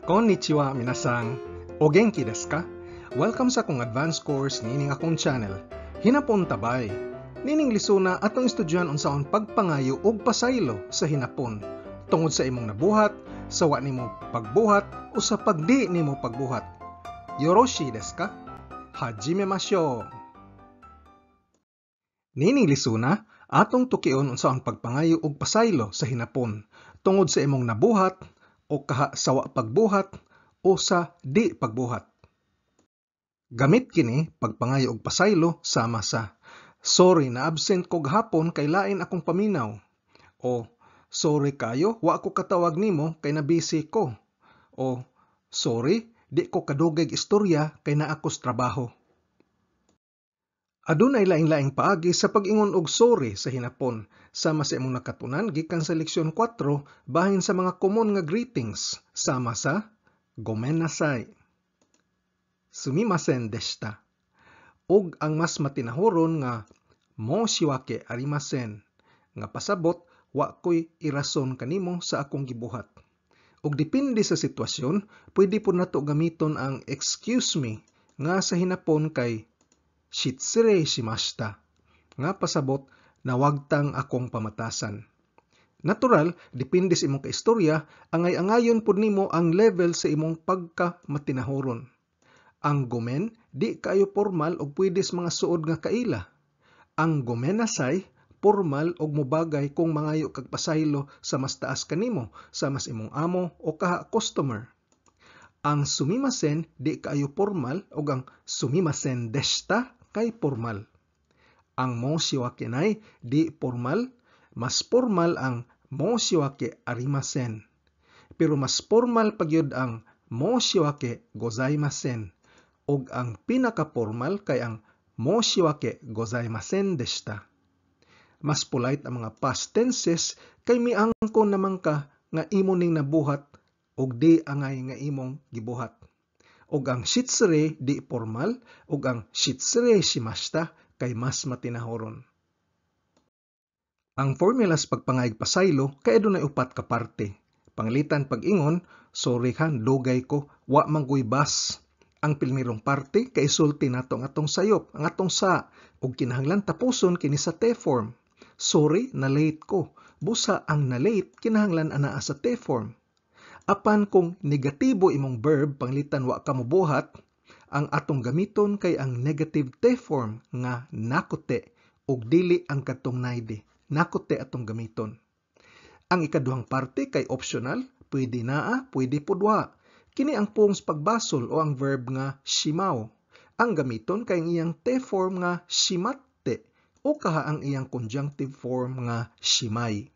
Konnichiwa, minasan. O genki desu ka? Welcome sa akong advanced course niining akong channel. Hinapon Tabay. Niining lisuna, atong estudyohan unsaon pagpangayo og pasaylo sa Hinapon tungod sa imong nabuhat, sa wa nimo pagbuhat o sa pagdi nimo pagbuhat. Yoroshi desu ka? Hajime mashou. Niining lisuna, atong tukion unsaon pagpangayo og pasaylo sa Hinapon tungod sa imong nabuhat o kaha sa wa pagbuhat o sa di pagbuhat. Gamit kini pagpangayo og pasaylo sama sa "Sorry, na absent ko gahapon kay lain akong paminaw" o "Sorry kayo, wa ko katawag nimo kay na busy ko" o "Sorry, di ko kadugay istorya kay naa ko's trabaho." Adunay laing-laing paagi sa pag-ingon og sorry sa Hinapon, sama sa imong nakatunan gikan sa leksyon 4 bahin sa mga common nga greetings sama sa gomennasai, sumimasen deshita, ug ang mas matinahuron nga moshiwake arimasen nga pasabot wa ko'y irason kanimo sa akong gibuhat. Ug depende sa sitwasyon, pwede pud nato gamiton ang "excuse me" nga sa Hinapon kay shitsurei shimashita nga pasabot nawagtang akong pamatasan. Natural, depende sa imong kaistorya, angay-angayon pud nimo ang level sa imong pagka matinahuron. Ang gomen di kaayo formal ug pwede sa mga suod nga kaila. Ang gomennasai formal ug mobagay kung mangayo kag pasaylo sa mas taas kanimo, sama sa imong amo o kaha customer. Ang sumimasen di kaayo formal ug ang sumimasen deshita kay formal. Ang moshiwake di formal, mas formal ang moshiwake arimasen. Pero mas formal pa gyud ang moshiwake gozaimasen ug ang pinaka-formal kay ang moshiwake gozaimasen deshita. Mas polite ang mga past tenses kay miangkon naman ka nga imo ning nabuhat ug di angay nga imong gibuhat. Ug ang shitsurei di formal ug ang shitsurei shimashita kay mas matinahuron. Ang formula sa pagpangayog pasaylo kay adunay upat ka parte. Panglitan pag-ingon, "Sorry ha, dugay ko, wa man ko'y bus." Ang pilmirong parte kay isulti nato ang atong sayop, ang atong sa, ug kinahanglan tapuson kini sa te form. "Sorry, na late ko." Busa ang na late kinahanglan anaa sa te form. Apan kung negatibo imong verb, panglitan wa ka mobuhat, ang atong gamiton kay ang negative te form nga nakute ug dili ang kadtong naide. Nakute atong gamiton. Ang ikaduhang parte kay optional, pwede naa, pwede pud wa. Kini ang puong sa pagbasol o ang verb nga shimau. Ang gamiton kay ang iyang te form nga shimatte o kaha ang iyang conjunctive form nga shimai.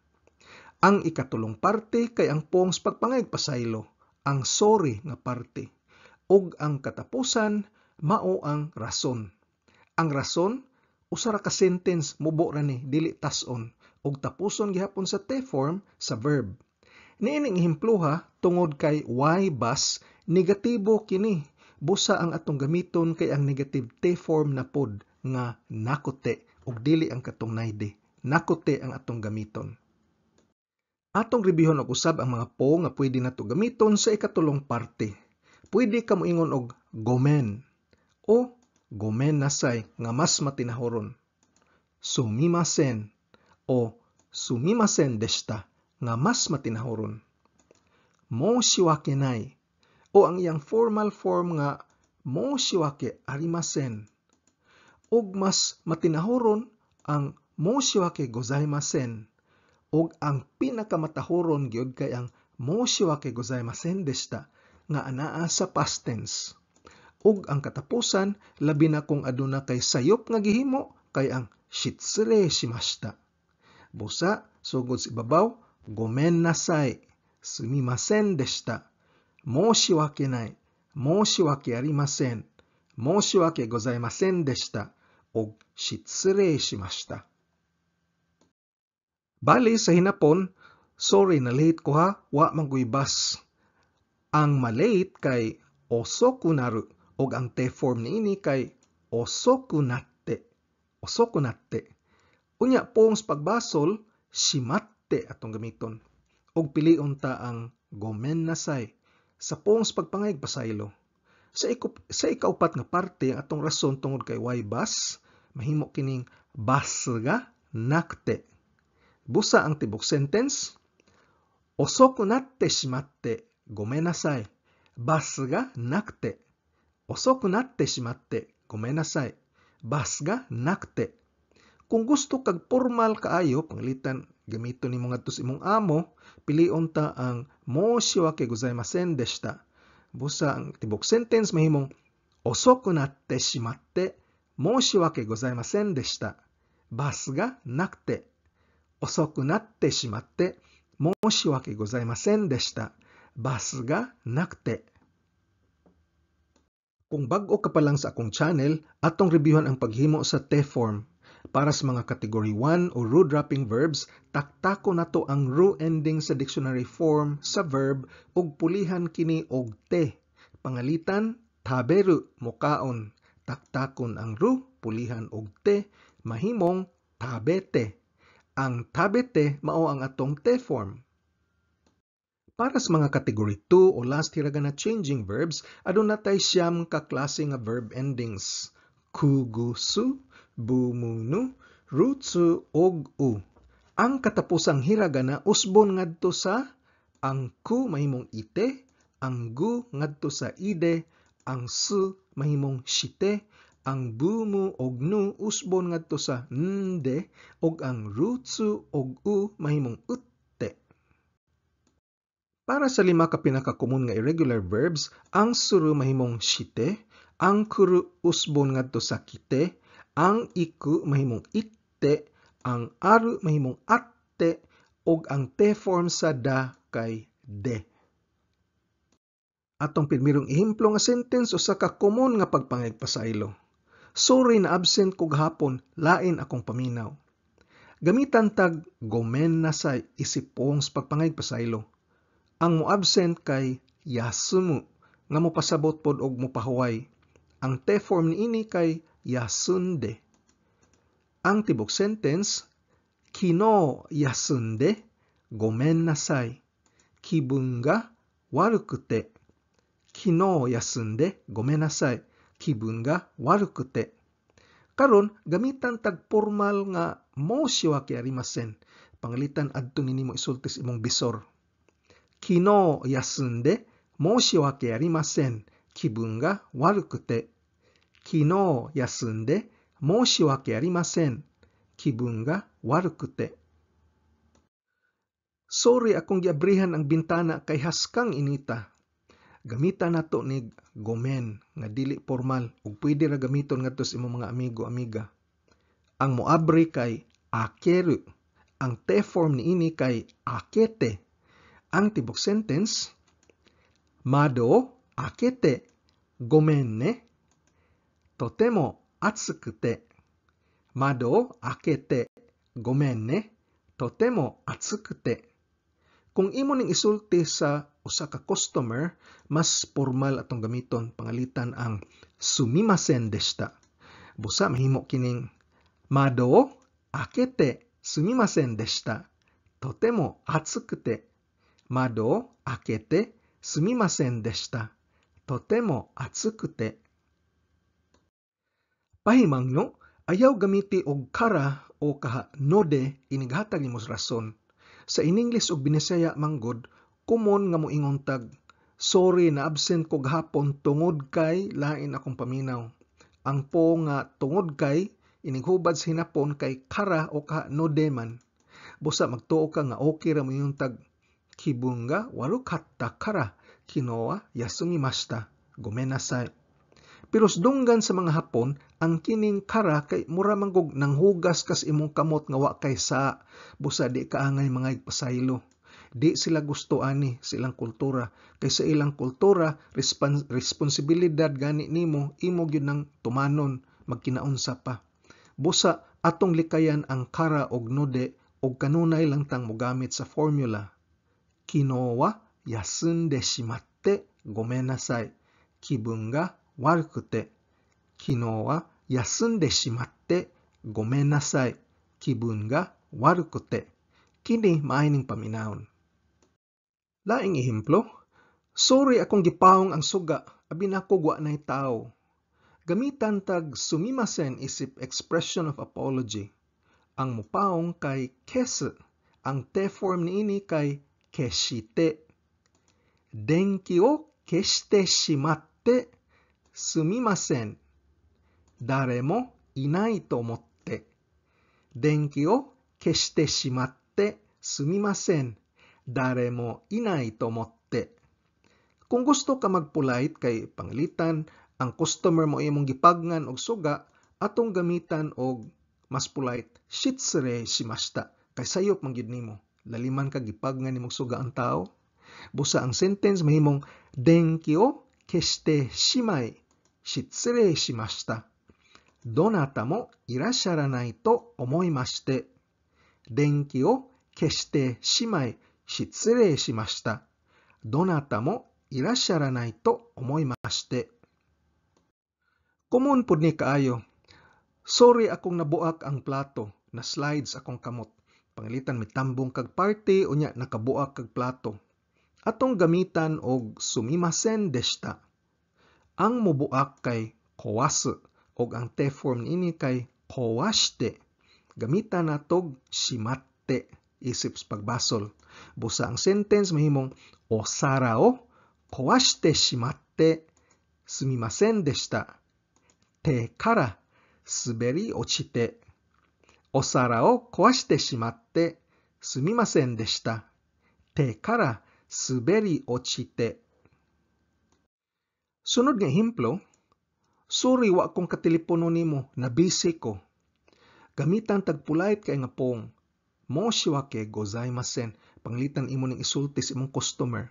Ang ikatulong parte kay ang puong sa pagpangayog pasaylo, ang sorry nga parte. Ug ang katapusan mao ang rason. Ang rason usa ra ka sentence, mubo ra ni, dili tas-on, ug tapuson gihapon sa te form sa verb. Niining ehemploha, tungod kay way bus, negatibo kini. Busa ang atong gamiton kay ang negative te form na pod nga nakute ug dili ang katong naide. Nakute ang atong gamiton. Atong rebihon og usab ang mga po nga pwede nato gamiton sa ikatulong parte. Pwede ka moingon og gomen o gomennasai nga mas matinahuron. Sumimasen o sumimasen deshita nga mas matinahuron. Moshiwake nai o ang iyang formal form nga moshiwake arimasen. Ug mas matinahuron ang moshiwake gozaimasen. Ug ang pinakamatahuron gyud kay ang moshiwake gozaimasen deshita nga anaa sa past tense. Ug ang katapusan, labi na kung aduna kay sayop nga gihimo, kay ang shitsurei shimashita. Busa, sugod sa ibabaw, gomennasai, sumimasen deshita, moshiwake nai, moshiwake arimasen, moshiwake gozaimasen deshita, ug shitsurei shimashita. Bali sa Hinapon, "Sorry, na late ko ha, wa man ko'y bus." Ang malate kay osoku naru ug ang te form niini kay osoku natte. Osoku natte. Unya puong sa pagbasol, shimatte atong gamiton. Ug pilion ta ang gomennasai, Sa pong sa pagpangayag pasaylo. Sa ikaupat nga parte, ang atong rason tungod kay way bus, mahimo kining bus ga nakute. Busa ang tibok sentence, osoku natte shimatte gomennasai. Bus ga nakute. Osoku natte shimatte gomennasai. Bus ga nakute. Kung gusto kag formal kaayo, panglitan gamiton nimo ngadto sa imong amo, pilion ta ang moshiwake gozaimasen deshita. Busa ang tibok sentence mahimong osoku natte shimatte moshiwake gozaimasen deshita. Bus ga nakute. Osoku natte shimatte moshiwake gozaimasen deshita. Bus ga nakute. Kung bag-o ka pa lang sa akong channel, atong reviewhan ang paghimo sa te-form. Para sa mga category 1 o ru-dropping verbs, taktako nato ang ru ending sa dictionary form sa verb ug pulihan kini og te. Pangalitan, taberu, mukaon. Taktakon ang ru, pulihan og te, mahimong tabete. Ang tabete mao ang atong te form. Para sa mga category 2 o last hiragana changing verbs, aduna tay 9 ka klase nga verb endings. Kugusu, bumunu, rutsu og u. Ang katapusang hiragana usbon ngadto sa ang ku mahimong ite, ang gu ngadto sa ide, ang su mahimong shite, ang bumu og nu usbon ngadto sa nde, ug ang rutsu og u mahimong utte. Para sa 5 ka pinakakomon nga irregular verbs, ang suru mahimong shite, ang kuru usbon ngadto sa kite, ang iku mahimong itte, ang aru mahimong atte, ug ang te form sa da kay de. Atong primerong ehemplo nga sentence usa ka komon nga pagpangayag pasaylo. Sorry na absent ko gahapon, lain akong paminaw. Gamitan tag gomennasai isip pong sa pagpangayag pasaylo. Ang mo-absent kay yasumu, nga mopasabot pod og mopahuway. Ang te form niini kay yasunde. Ang tibok sentence, kino yasunde, gomennasai. Kibun ga warukute. Kino yasunde, gomennasai. Kibun ga warukute. Karon, gamitan tag formal nga moshiwake arimasen. Pangalitan adto nimo isulti sa imong bisor. Kino yasunde, moshiwake arimasen. Kibun ga warukute. Kino yasunde, moshiwake arimasen. Kibun ga warukute. Sorry akong giabrihan ang bintana kay haskang inita. Gamitan nato ni gomen nga dili formal ug pwede ra gamiton ngadto sa imong mga amigo amiga. Ang moabri kay akeru. Ang te form niini kay akete. Ang tibok sentence, mado akete gomen ne. Totemo atsukute. Mado akete gomen ne. Totemo atsukute. Kung imo ning isulti sa usa ka customer, mas formal atong gamiton, pangalitan ang sumimasen deshita. Busa mahimo kining mado akete sumimasen deshita. Totemo atsukute. Mado akete sumimasen deshita. Totemo atsukute. Pahimangno, ayaw gamiti og kara o kaha node inighatag nimo rason. Sa English ug Binisaya manggod, common nga moingon tag sorry na absent ko gahapon tungod kay lain akong paminaw. Ang po nga tungod kay inighubad sa hinapon kay kara o kaha node man. Busa magtuo ka nga okay ra moingon tag kibun ga warukatta kara kino wa yasumimashita. Gomennasai. Pero dunggan sa mga Hapon, ang kining kara kay mura man gog nanghugas kas imong kamot nga wa kay sa busa di ka angay mga pasaylo. Di sila gusto ani sa ilang kultura. Kay sa ilang kultura, responsibilidad gani nimo, imo gyud nang tumanon, magkinaunsa pa. Busa atong likayan ang kara og node og kanunay lang tang mogamit sa formula. Kino wa yasunde shimatte gomennasai. Kibun ga warukute. Kino wa yasunde shimatte gomennasai. Kibun ga warukute. Kini maayo ning paminawon. Laing ehemplo, Sorry, akong gipahong ang suga, abi nako wa nay tao. Gamitan tag sumimasen isip expression of apology. Ang mupahong kay kesu. Ang te form niini kay keshite. Denki o keshite shimatte sumimasen. Dare mo inai to omotte. Denki o keshite shimatte sumimasen. Dare mo inai to omotte. Kung gusto ka mag-polite kay panglitan ang customer mo imong gipagngan og suga, atong gamitan og mas polite, shitsure shimashita, kay sayop man gyud nimo. Laliman ka gipagngan nimong suga ang tao. Busa ang sentence mahimong denki o keshite shimai shitsure shimashita. Donata mo irasharanai to omoimashite. Denki o keshite shimai shitsure shimashita. Donata mo irasharanai to omoimashite. Common pud ni kaayo. Sorry, akong nabuak ang plato, na slides akong kamot. Pangalitan mitambong kag party unya nakabuak kag plato. Atong gamitan og sumimasen deshita. Ang mubuak kay kowasu og ang te form niini kay kowashite. Gamitan natog shimatte isip sa pagbasol. Busa ang sentence mahimong osara o kowashite shimatte sumimasen deshita. Te kara suberi ochite. Osara o kowashite shimatte sumimasen deshita. Te kara suberi ochite. Sunod nga ehemplo, sorry, wa kong katelepono nimo, na busy ko. Gamitan tag polite kay nga pong. Moshiwake gozaimasen, panglitan imo ning isulti sa imong customer.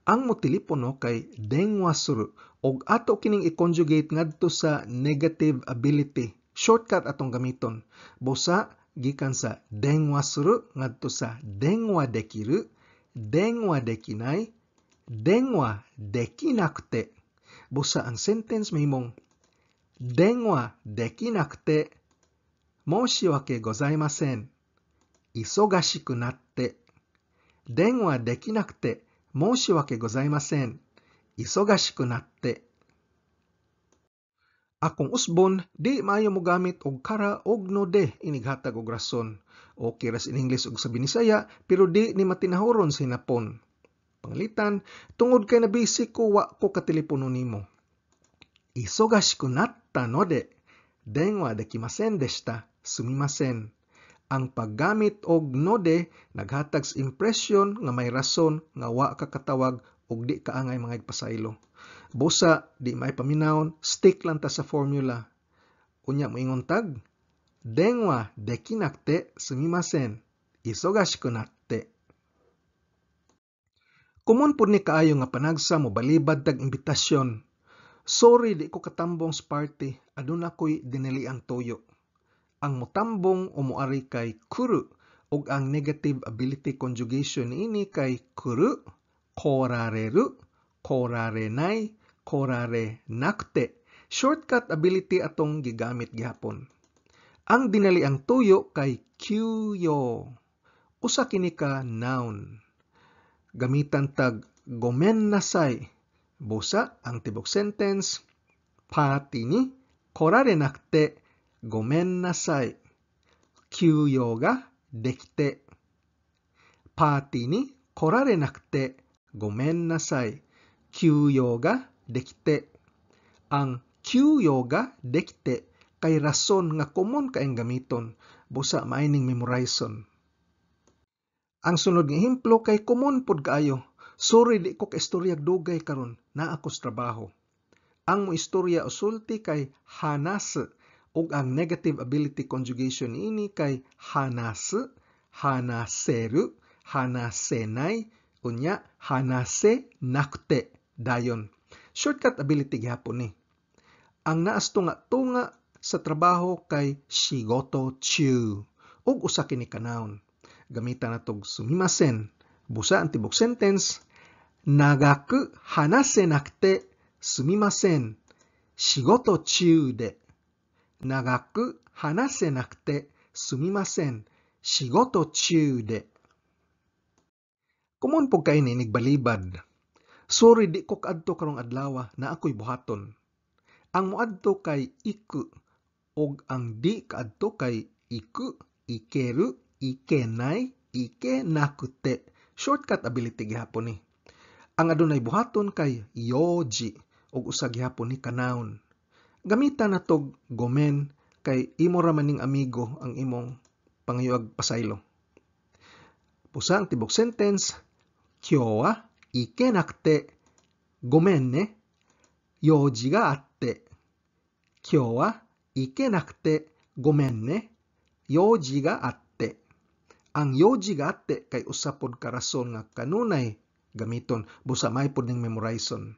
Ang mo telepono kay denwa suru og ato kining i-conjugate ngadto sa negative ability. Shortcut atong gamiton. Busa gikan sa denwa suru ngadto sa denwa dekiru, denwa dekinai, denwa dekinakute. Busa ang sentence mahimong denwa dekinakute moshiwake gozaimasen. Isogashiku natte. Denwa dekinakute moshiwake gozaimasen. Isogashiku natte. Akong usbon, di maayo mo gamit og kara og node inighatag og rason. Okay ras in English og sa Binisaya, pero di ni matinahuron sa Hinapon. Panglitan, tungod kay nabisi ko, wa ko katelepono nimo. Isogashiku natta node, denwa dekimasen deshita, sumimasen. Ang paggamit og node naghatag sa impression nga may rason nga wa ka katawag ug di ka angay mga pasaylo. Busa di may paminawon, stick lang ta sa formula. Unya moingon tag denwa dekinakute sumimasen. Isogashiku natte. Common pud ni kaayo nga panagsa mo balibad tag imbitasyon. Sorry, di ko katambong sa party, aduna ko'y dinaliang tuyo. Ang motambong o moari kay kuru ug ang negative ability conjugation niini kay kuru, korareru, korarenai, korarenakute. Shortcut ability atong gigamit gihapon. Ang dinaliang tuyo kay kyuyo. Usa kini ka noun. Gamitan tag gomen nasai. Busa ang tibok sentence party ni korarenakute gomen nasai. Kyuyo ga dekite. Party ni korarenakute gomen nasai. Kyuyo ga dekite. Ang kyuyo ga dekite kay rason nga common kaayong gamiton, busa maayo ning memorizon. Ang sunod nga ehemplo kay common pod kaayo. Sorry, di ko kaistoryag dugay karon, naa ko sa trabaho. Ang moistorya o sulti kay hanasu ug ang negative ability conjugation niini kay hanasu, hanaseru, hanasenai, unya hanase nakute dayon. Shortcut ability gihapon ni. Ang naas tunga-tunga sa trabaho kay shigoto chu ug usa kini ka noun. Gamitan natog sumimasen. Busa ang tibok sentence nagaku hanasenakute sumimasen. Shigoto chu de. Nagaku hanasenakute sumimasen. Shigoto chu de. Common po kay ni nigbalibad. Sorry, di ko kaadto karong adlaw, naa ko'y buhaton. Ang moadto kay iku ug ang di kaadto kay iku, ikeru, ikenai, ikenakute. Shortcut ability gihapon ni. Ang adunay buhaton kay yoji ug usa gihapon ni ka noun. Gamita na tog gomen kay imo ra maning amigo ang imong pangayuag pasaylo. Busa ang tibok sentence, kyo wa ikenakute gomen ne, yoji ga atte. Kyo wa ikenakute gomen ne, yoji ga atte. Ang yoji ga atte kay usa pod ka rason nga kanunay gamiton, busa may pod ning memorizon.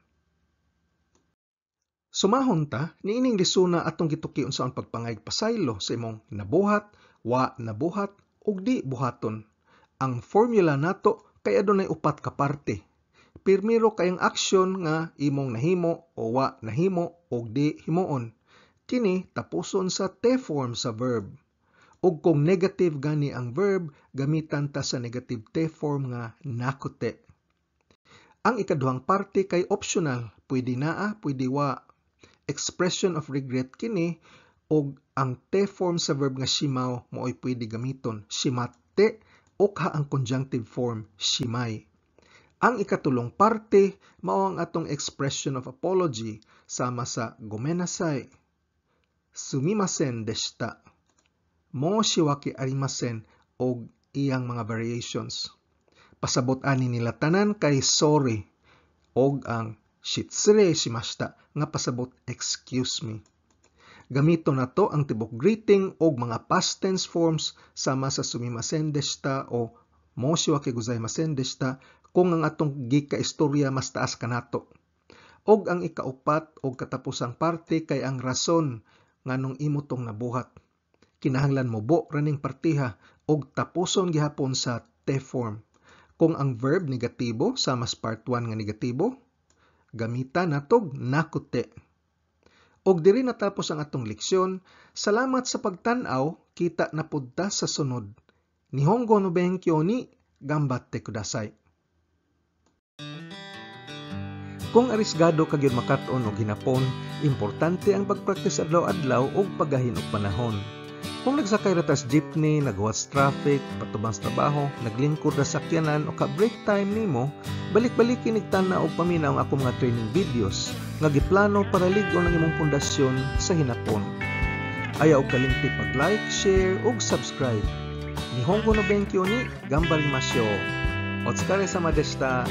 Sumahon ta, niining lisuna atong gituki unsaon pagpangayag pasaylo sa imong nabuhat, wa nabuhat, ug di buhaton. Ang formula nato kay adunay upat ka parte. Pirmiro kay ang aksyon nga imong nahimo o wa nahimo ug di himuon. Kini tapuson sa te form sa verb. Ug kung negative gani ang verb, gamitan ta sa negative te form nga nakute. Ang ikaduhang parte kay optional, pwede naa, pwede wa. Expression of regret kini og ang te form sa verb nga shimao maoy pwede gamiton, shimatte o ka ang conjunctive form shimai. Ang ikatulong parte mao ang atong expression of apology sama sa gomenasai, sumimasen deshita, moshiwake arimasen og iyang mga variations. Pasabot ani nila tanan kay sorry og ang shitsure shimashita nga pasabot excuse me. Gamito nato ang tibok greeting og mga past tense forms sama sa sumimasen deshita o moshiwake gozaimasen deshita kung ang atong gika-istorya mas taas kanato. Og ang ikaupat og katapusang parte kay ang rason nganong imo tong nabuhat. Kinahanglan mo bo raning partiha og tapuson gihapon sa te form. Kung ang verb negatibo sama sa part 1 nga negatibo, gamita natog nakute. Og diri natapos ang atong leksyon. Salamat sa pagtan-aw, kita na pud ta sa sunod. Nihongo no benkyo ni ganbatte kudasai. Kung arisgado ka gyud makat-on og hinapon, importante ang pagpraktis adlaw-adlaw ug paggahin og panahon. Kung nagsakay ra tas jeepney, naghuwat sa traffic, patubang sa trabaho, naglingkod ra sa sakyanan o ka break time nimo, balik-baliki nig tan-aw og paminaw ang akong mga training videos nga giplano para lig-on ang imong pundasyon sa hinapon. Ayaw og kalimti pag-like, share ug subscribe. Nihongo no benkyo ni ganbarimashou. Otsukaresama deshita.